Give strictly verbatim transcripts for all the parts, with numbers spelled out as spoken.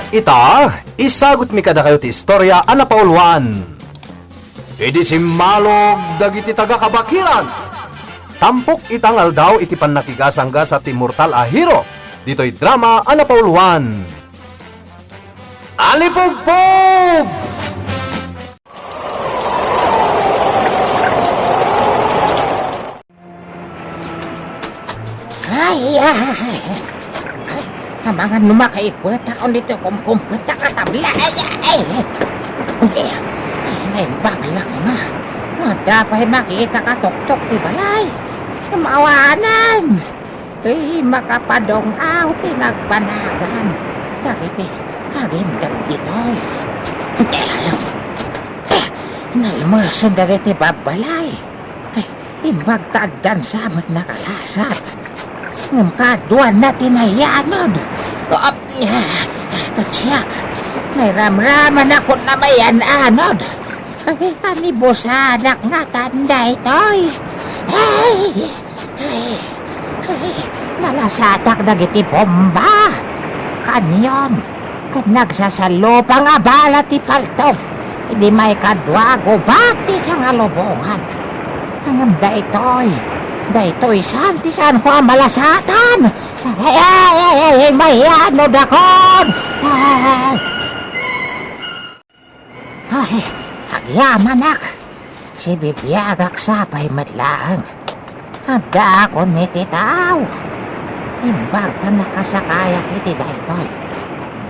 Ita, isagutmi kadakayo ti istorya a napauluan. Idi simmalog dagiti taga-Kabakiran, tampok ita nga aldaw iti pannakigasanggasat ti immortal a hero ditoy drama a napauluan. Alipugpog! Ay, ay, ay, ay. Amangan no makaipetak on ditoy kumkumpetak a tabla. Ay, ay, ay. Ay, ay, naimbag la koma. Adda pay makita a tuktok ti balay. Mawanan. Ay, makapadong-aw ti nagbanagan dagiti agingga ditoy. Nalmesen dagiti babbalay. Ay, imbag ta addan sa met nakalasat. Ngem kaduana ti nayanod. Op, ket siak, nairamramanakon a mayan-anod. Ay, kanibusanak ngatan daytoy. Ay, ay, ay, nalasatak dagiti bomba, kanyon, ken nagsasalupang a bala ti paltog. Idi maikadua, gubat ti sangalubongan. Ngem daytoy, daytoy saan ti saanko a malasatan. Ay, ay, ay, ay, ay, mayanodakon. Ay. Ay, agyamanak. Sibibiagak sa pay met laeng. Addaakon iti taaw. Imbag ta nakasakayak iti daytoy.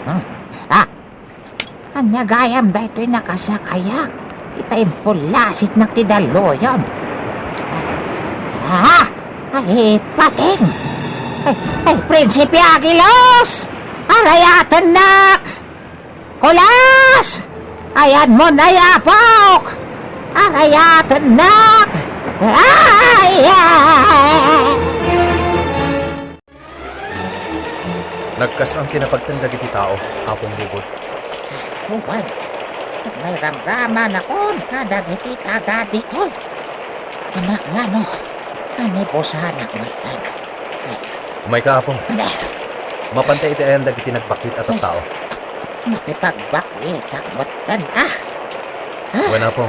Hmm. Ah! Ania gayam daytoy nakasakayak? Ita impullasitnak ti dalluyon. Ah! Ay, pating! Ay, ay, Prinsipe Agilos! Arayatennak! Kulas! Ayanmo, nayapok! Arayatennak! Ay! Ay! Nagkas-am ti napagteng dagiti tao, Apong Bubot. Wen, nairamramanakon kadagiti taga ditoy. Anak lano, kanibusanak metten. Ay. Umayka, Apo. Mapanta iti ayan dagiti nagbakwit a tattao. Makipagbakwitak metten, ah. Wen, Apo.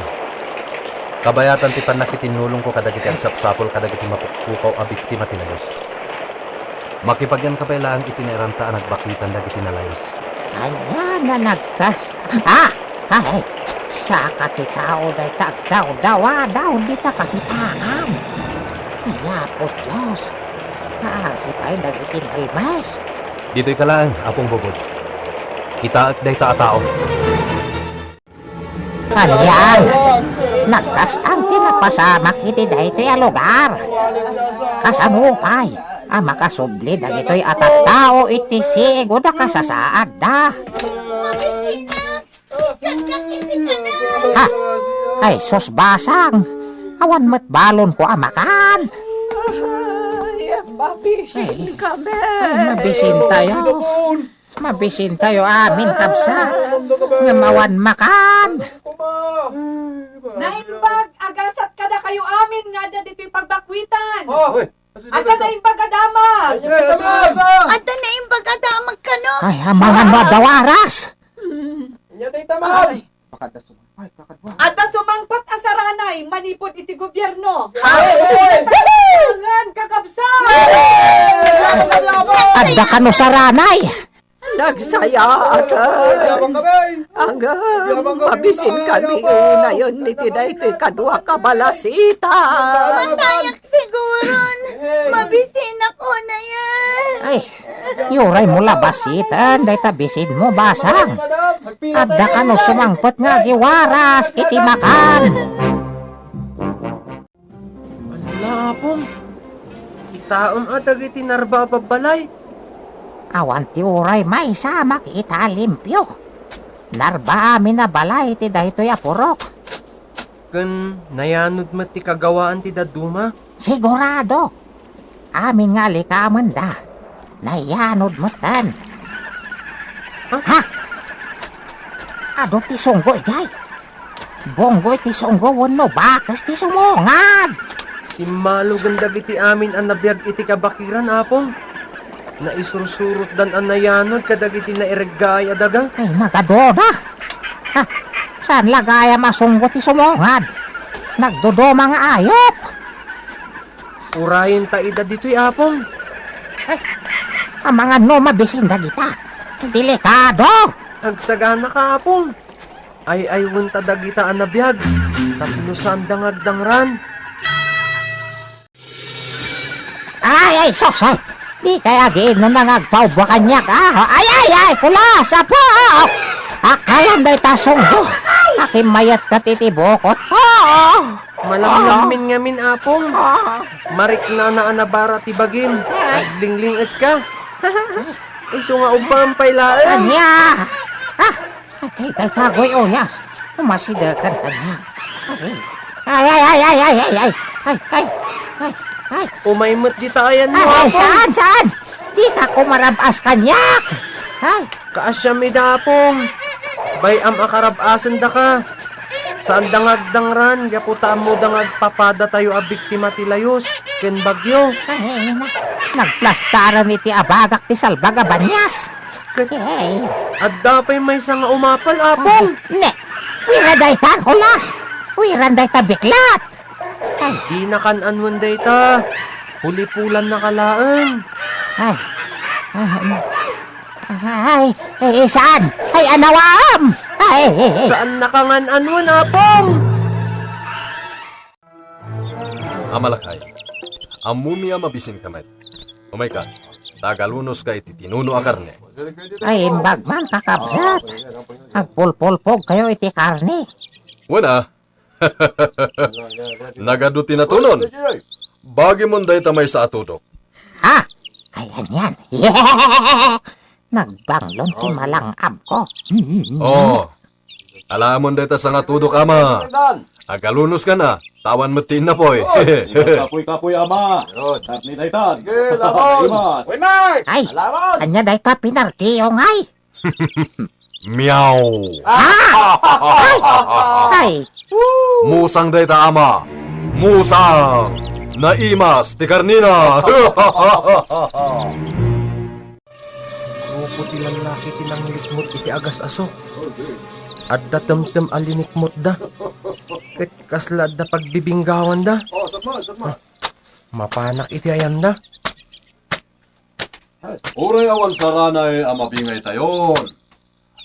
Kabayatan ti pannakitinnulongko kadagiti agsapsapul kadagiti mapukpukaw a biktima ti layus. Makipagyanka pay laeng iti nairanta a nagbakwitan dagiti nalayus. Ania a nagkas-, ah! Ay, saka ti tao dayta agdawdawadaw dita kapitakan. Ay, Apo Dios, kaasi pay dagiti nalmes. Ditoyka laeng, Apong Bubot. Kitaek dayta a tao. Anian, nagkas-am ti napasamak iti daytoy a lugar. Kasano pay a makasubli dagitoy a tattao iti sigud a kasasaadda? Mabisina! Kandak iti kanal! Ha? Ay, sus, basang! Awan met balonko a makan! Ay, mabisin kami! Ay, mabisin tayo! Mabisintayo amin, kabsat, ngem awan makan. Naimbag a gasat kadakayo amin nga adda ditoy pagbakwitan. Oh, adda naimbag a damag. Adda naimbag a damag kano? Ay, amangan no adda waras. Ania dayta, ma'am? Adda sumangpet a saranay manipud iti gobierno. Ay! Ngan kakabsat! Adda kano saranay? Nagsayaaten. Agem, mabisin kami unayen iti daytoy kadua ka balasita. Matayak siguron. Mabisin ako na yan. Ay, Uray mo la basiten dayta bisinmo, basang. Adda kano sumangpet nga agiwaras iti makan. Ala, Apong, kitaem a dagiti narba a babbalay. Awan ti uray maysa a makita a limpio. Narba amin a balay ti daytoy a purok. Ken nayanod met ti kagawaan ti dadduma? Sigurado! Amin nga alikamenda, nayanod metten. Ha? Ha? Adu ti sunggo idiay? Bunggoy ti sunggo wenno bakes ti sumungad? Simmalogen dagiti amin a nabiag iti kabakiran, Apong. Naisursurotdan a nayanod kadagiti naireggaay a daga. Ay, nagaduda. Ha, saan la gayam a sunggo ti sumungad? Nagduduma nga ayup. Urayen ta ida ditoy, Apong. Ay, amangan no mabisin dagita. Delikado. Agsagana ka, Apong. Ay-aywen ta dagita a nabiag tapno saanda nga agdangran. Ay, ay, sus, ay. Di kay agiinno nga agpaubba kaniak, ah. Ay, ay, ay, kulas, apo. Akayam dayta sunggo. Akimmayat ket iti bukot. Oo. Malamlammin ngamin, Apong. Ah. Mariknana a nabara ti bagim. Ay. Aglingling-et ka. Isu nga ubbam pay laeng. Ania? Ah, ay, dayta goy oyas. Umasidekan kaniak. Ay, ay, ay, ay. Ay, ay, ay, ay. Umay met dita ayanmo, Ay, ay, Apong. Saan, saan? Dika kumarab-as kaniak. Ay. Kaasiam ida, Apong. Bay-am a karab-asendaka. Saanda nga agdangran gapu ta ammoda nga agpapadatayo a biktima ti layus ken bagyo. Ay, na-, nagplastaran iti abagak ti salbag a banias. Ket Ay. Adda pay maysa nga umapal, Apong. Ne, wira dayta, kulas. Wiran dayta biklat. Ay. Dina kan-anwen dayta. Pulipulannaka laeng. Ay. Ay, ay, ay, saan? Ay, anawam! Ay, ay, ay. Saannaka ngan-anwen, Apong. Ama lakay, ammomi a mabisinka met. Umayka, ta agalunoska iti tinuno a karne. Ay, imbag man, kakabsat. Agpulpulpogkayo iti karne. Wen a, nagadu ti natunon. Bagimon dayta maysa a tudok. Ha? Ay, anian? Nagbanglon ti malang-abko. Oo. Alamon dayta sangatudok, Ama. Agalunoska na, ta awan met ti innapoy. Kapoy-kapoy, Ama. Kat ni daytan. Sige, lamon. Imas. Uy, Mike! Ay, alamon. Ania dayta pinartiyo ngay? Miaw. Ah! Ay! Ay! Musang dayta, Ama. Musang. Naimas ti karnina. Grupo ti lallaki ti nanglikmot iti agas-aso. Adda temtem a linikmotda. Ket kasla adda pagbibinggawanda. Oh, saan mo, saan mo? Ah, mapanak iti ayanda. Uray awan saranay a mabingaytayon.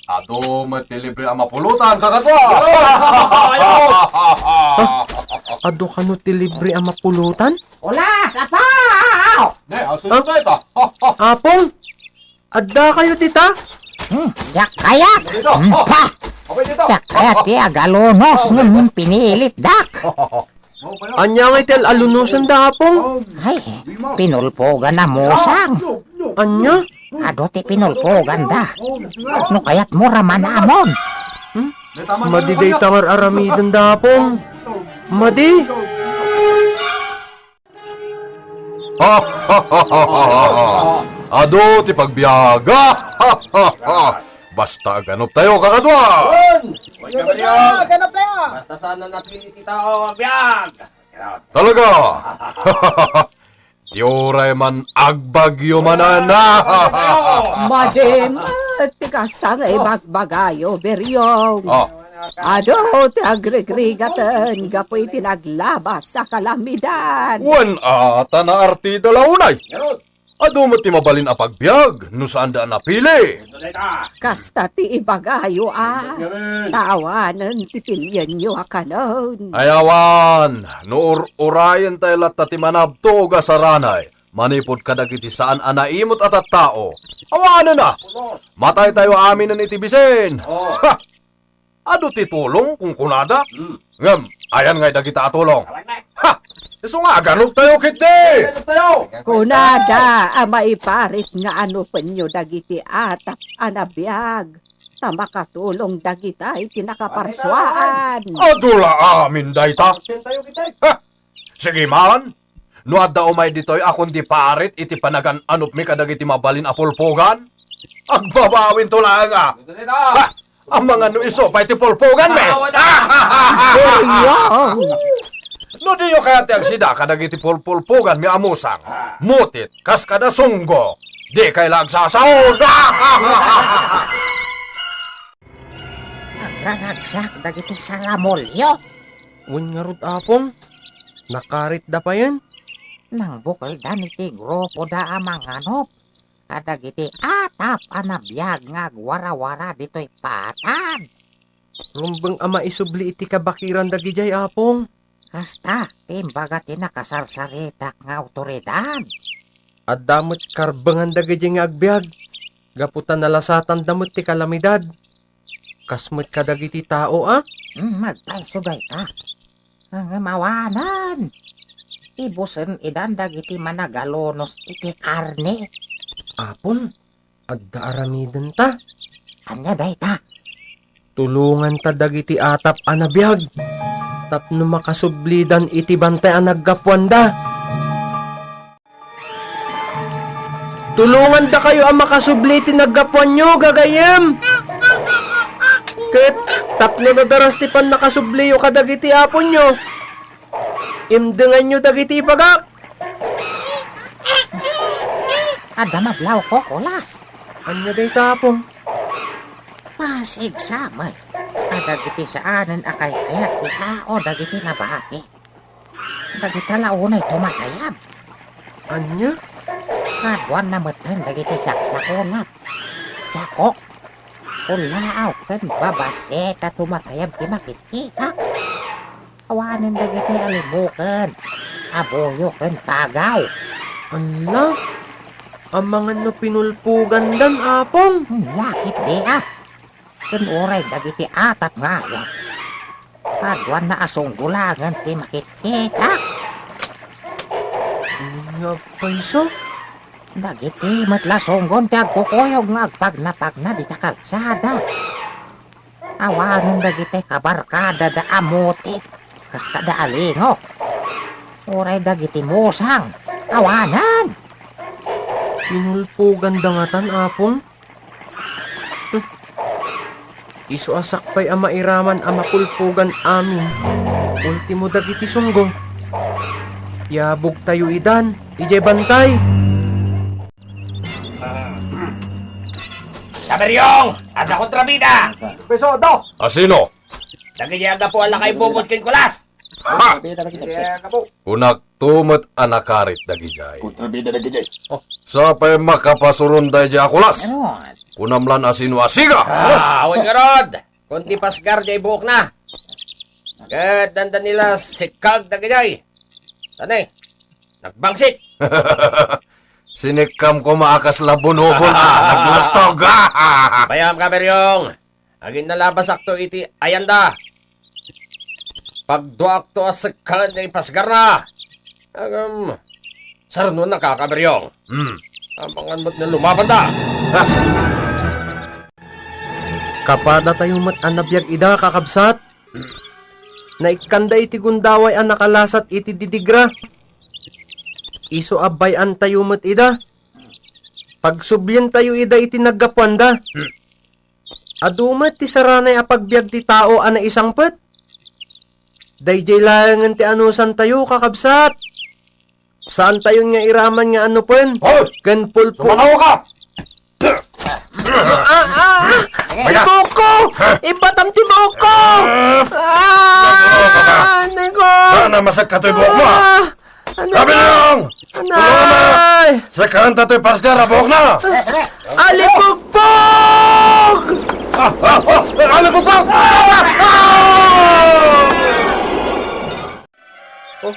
Adu met ti libre a mapulotan, kakadua! Ay, oh! Ah, adu kano ti libre a mapulotan? Olas, apaw! Ne, aso Ah? Ita. Apong, adda kayo dita? Hmm, yak kayat! Dito. Hmm, pa! Okay, dito. Yak kayat ti agalunos ngem pinilitdak. Ania nga iti al-alunosan da, Apong? Ay, pinulpogan a musang. Ania? Adu ti pinulpoganda. No kayatmo ramanamon. Hmm? Madi dayta nga ar-aramiden da, Apong. Madi. Adu ti pagbiag. Basta aganop tayo, kakadua. Yun! Sige, sige, ganap tayo! Basta saan a napili ti tao, agbiag! Talaga? Di uray man agbagyo manen. Madi met ti kasta nga ibagbagayo, Beryong. Ah. Adu ti agrigrigaten gapu iti naglabas a kalamidad. Wen a, ta naartida la unay. Adu met ti mabalin a pagbiag no saanda a napili. Kasta ti ibagayo a, ta awanen ti pilienyo a kanen. Ay awan, no ur-urayen tayo latta ti manabtog a saranay manipud kadagiti saan a naimut a tattao. Awanen a, matay tayo aminen iti bisin. Oh. Ha! Adu ti tulong, kunkunada. Hmm. Ngem, ayan ngay dagita a tulong. Awan na. Ha! Isu nga aganop tayo, ketdi! Aganop tayo! Kunada a maiparit nga anupenyo dagiti atap a nabiag, ta makatulong dagita iti nakaparsuaan. Adu la amin dayta. Ayan tayo, ketdi. Ha! Sige man, no adda umay ditoy a kundi parit iti panagan-anupmi kadagiti mabalin a pulpogan, agbabawinto laeng a. Ha! Amangan no isu pay ti pulpoganmi. Ah, wala. No diyo kayat ti agsida kadagiti pulpulpoganmi a musang, mutit, kas kada sunggo, Dikay la agsasaon! Agraragsak dagiti saramulyo. Wen ngarud, Apong, nakaritda payen. Nangbukeldan iti grupoda a manganop kadagiti atap a nabiag nga agwarawara ditoy patad. Rumbeng a maisubli iti kabakiran dagidiay, Apong. Kasta ti imbaga ti nakasarsaritak nga awtoridad. Adda met karbengan dagidiay nga agbiag, gapu ta nalasatanda met ti kalamidad. Kas met kadagiti tao a. Hmm, agpayso dayta. Ngem awanen. Ibusen idan dagiti managalunos iti karne. Apon, adda aramidenta. Ania dayta? Tulonganta dagiti atap a nabiag tapno makasublidan iti bantay a naggapuanda. Tulongandakayo a makasubli iti naggapuanyo, gagayyem. Ket tapno nadaras ti pannakasubliyo kadagiti aponyo, imdenganyo dagiti ibagak. Adda madlawko, Kulas. Ania dayta, Apong? Pasigsa met a dagiti saanen a kaykayat ti tao dagiti nabati. Dagita la unay tumatayab. Ania? Kaduanna metten dagiti saksakulap, sako, kullaaw ken babassit a tumatayab ti makitkitak. Awanen dagiti alimuken, abuyo ken pagaw. Ala, amangan no pinulpogandan, Apong. Hmm, lakit di, ah. Ken uray dagiti atap nga ayat, kaduanna a sunggolangen ti makitkitak. Ania agpayso? Dagiti met la sunggon ti agkukuyog nga agpagnapagna dita kalsada. Awanen dagiti kabarkadada a mutik kas kada alingo. Uray dagiti musang, awanen. Pinulpoganda ngatan, Apong? Hmm. Isu a sakbay a mairaman a mapulpogan amin, ultimo dagiti sunggo. Yabogtayo idan, idiay bantay. Kaberyong! Adda kontrabida! Peso, do! Asino? Dagiti aggapu a lakay bubot ken kulas! Ha! Kontrabida, dagiti aggapu. Kunak to met a nakarit dagidiay. Kontrabida dagidiay. Oh. Sapay makapasuron daydiay a kulas. Ano? Kunam lan a sino a siga. Ah, awan ngarud. Kun ti pasgar diay buokna. Ket dandani la sikkag dagidiay. Tani, nagbangsit. Sinikkam koma a kasla bunobon a naglastog. Bayam, Kaberyong. Aginnalabasakto iti ayanda. Pagduakto a sekkan ti ipasgarna. Ngem, sarno naka, Kaberyong. Hmm. Amangan met nga lumabanda. Kapadatayo met a nabiag ida, kakabsat. Naikkanda iti gundaway a nakalasat iti didigra. Isu a bay-antayo met ida. Pagsublientayo ida iti naggapuanda. Adu met ti saranay a pagbiag ti tao a naisangpet. Daydiay laengen ti anusantayo, kakabsat. Saantayon nga iraman nga anupen. Hoy! Ken pulpo. Sumangawka! Ah, ah, ah! Maya! Ibuokko! Ibatam ti buokko! Ah! Ah! Nago! Sana masakka toy buokmo, ah! Ah! Ano? Kaberyong! Anay! Tulungan mo! Sakanta toy pasgar a buokna! Alipugpog! Ah, ah, ah! Alipugpog! Ah! Ah! Oh,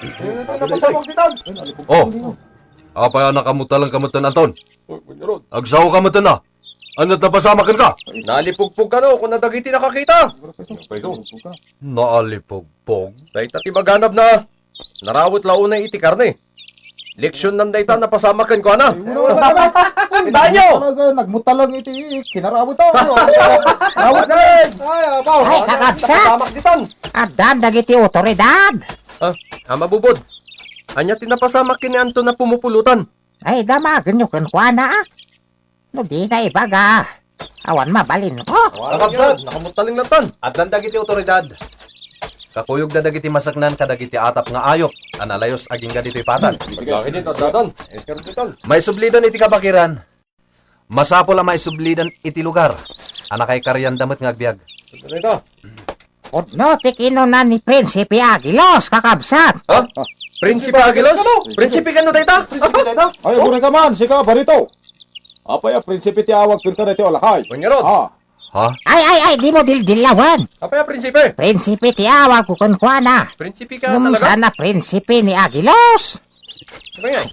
napasawag ditan. Oh, apay a nakamutalang ka metten, Anton? Agsaoka metten a. Ania ti napasamak kenka? Nalipugpog kano, kuna dagiti nakakita. Naalipugpog? Dayta ti maganabna. Narawet la unay iti karne. Leksionnan dayta, napasamak kenkuana. Danyo! Talaga, nagmutalang iti kinarawet, oh. Rawet na. Ay, abaw. Ay, kakabsat! Napasamak ditan. Addan dagiti otoridad. Ah, Ama Bubod. Ania ti napasamak ken ni Anton a pumupulutan? Ay, damagenyo kenkuana, ah. No dina ibaga, awan mabalinko. Kakabsat, nakamutaling natan. Addan dagiti otoridad. Kakuyogda dagiti maseknan kadagiti atap nga ayup a nalayus agingga ditoy patad. Sige, sige, Anton. Sige, Anton. Maisublidan iti kabakiran. Masapul a maisublidan iti lugar a nakaikarianda met nga agbiag. Ito. Pudno ti kinuna ni Prinsipe Aguilos, kakabsat. Ha? Prinsipe Aguilos? Prinsipe kano dayta? Prinsipe dayta? Ay, aguray ka man, sika, Barito. Apay a prinsipe ti awag kenka daytoy a lakay? Wen ngarud. Ah. Ha? Ay, ay, ay, dimo dildilawen. Apay a prinsipe? Prinsipe ti awag ko kenkuana. Prinsipe ka Ngem talaga? Sana prinsipe ni Aguilos. Apay ngay?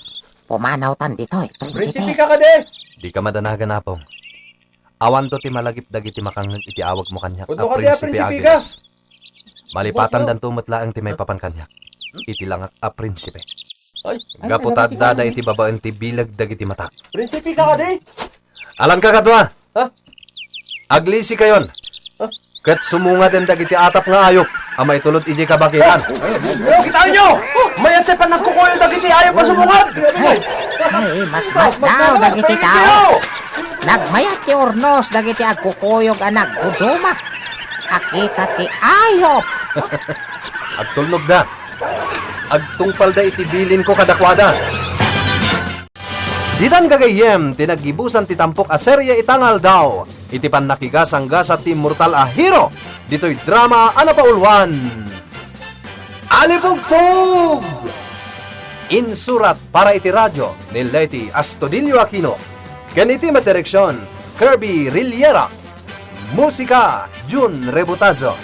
Pumanawtan ditoy, prinsipe. Prinsipe ka kadi? Dika madanagan, Apong. Awanto ti malagip dagiti makangngeg iti awagmo kaniak a Pudno kadi a Prinsipe prinsipe ka? Aguilos. Malipatandanto met laeng ti maipapan kaniak iti langak a prinsipe. Ay, ay, Gapu ta adda iti babaen ti bileg dagiti matak. Prinsipe ka kadi? Alanka kadua! Ha? Aglisikayon! Ha? Ket sumungaden dagiti atap nga ayup a maitulod idiay kabakilan. Pero kitaenyo! Mayat ti panagkukuyo dagiti ayup a sumungad! Ay, masmasdaw dagiti tao. Nagmayat ti urnos dagiti agkukuyog a nagduduma. Akita ti ayup. Agtulnogda. Agtungpalda iti bilinko kadakuada. Ditan gagayyem ti naggibusan ti tampok a serie ita nga aldaw iti pannakigasanggasat ti immortal a hero ditoy drama a napauluan, Alipugpug! Insurat para iti radio ni Leti Astudillo Aquino ken iti madireksion, Kirby Rillera. Musika, Jun Rebutazo.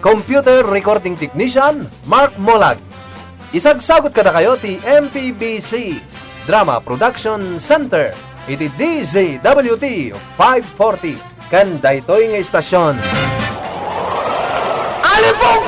Computer recording technician, Mark Molag. Isagsagut kadakayo ti M P B C Drama Production Center iti D Z W T five forty ken daytoy nga istasyon. Alipong